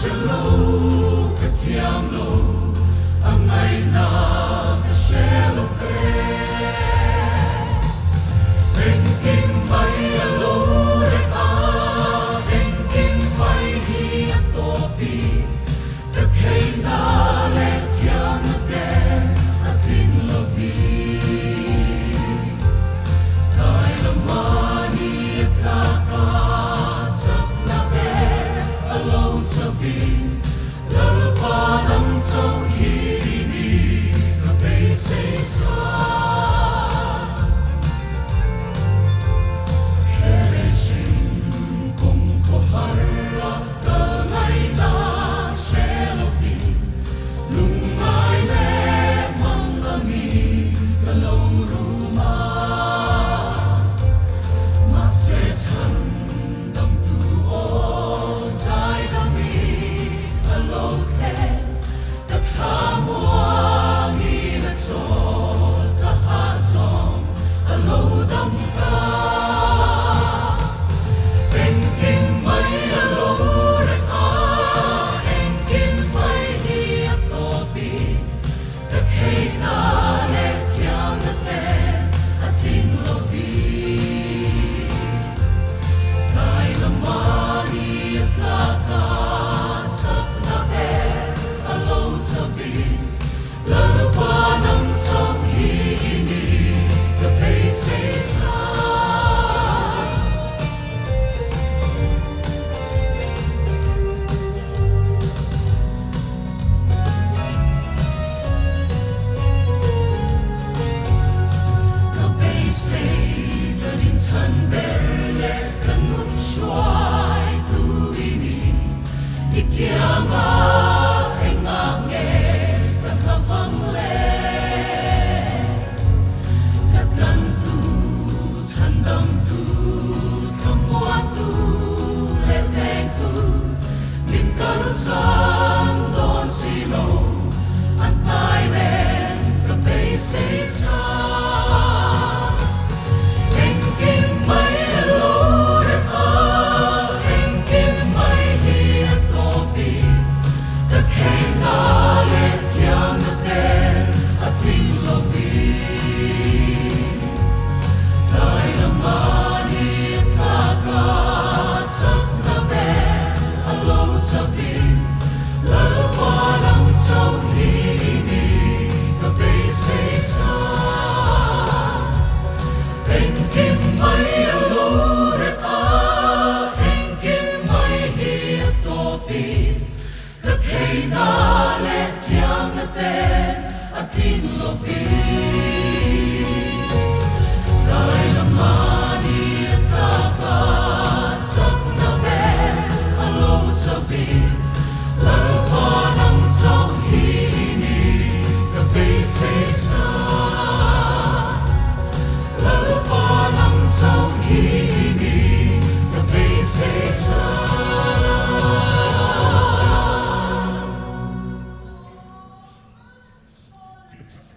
hre lo, ka thiam lo, a ngaihna ka hre lo ve. Engkim mai a lo reh a, engkim mai hi a tawp i, ka theihna leh thiamna te a tling lo vi. Tlai lama ni a tlak a, chakna ber a lo chavin, Lalpa dang chauh hi i ni ka beisei chuan. He lei hring kawng khaw har a kal ngaihna hre lovin, lungngai leh hmang angin ka lo rum a. Mahse chhan Damtu aw zaidami a lo thleng, ka thla muangin a chawl, ka hahzawng a lo dam ta. Engkim mai a lo reh a, engkim mai hi a tawpin, Ka theihna leh thiamna te a tling lo vi. Tlai lama ni a tlak a, chakna ber a lo chavin, Lalpa nang chauh hi i ni ka beisei chhan. Ka beisei ka rinchhan ber leh ka nun hruaitu i ni. I kianga engah nge ka hla vang le? Ka tlantu, chhandamtu, thlamuantu leh vengtu Min kalsan dawn si lo, a hnai reng ka beisei chhan. Engkim mai a lo rem a, engkim mai hi a tawp i, ka theihna leh thiamna te a tling lo vi. Tlai lama ni a tlak a, Chakna ber a lo chavin, Lalpa nang chauh hi i ni ka beisei chhan. Engkim mai a lo reh a, engkim mai hi a tawpin, Ka theihna leh thiamna ten a tlin lovin. Tlai lama ni a tlak a, chakna ber a lo chavin, Lalpa nang chauh hi i ni ka beisei chhan. Lalpa nang chauh hi.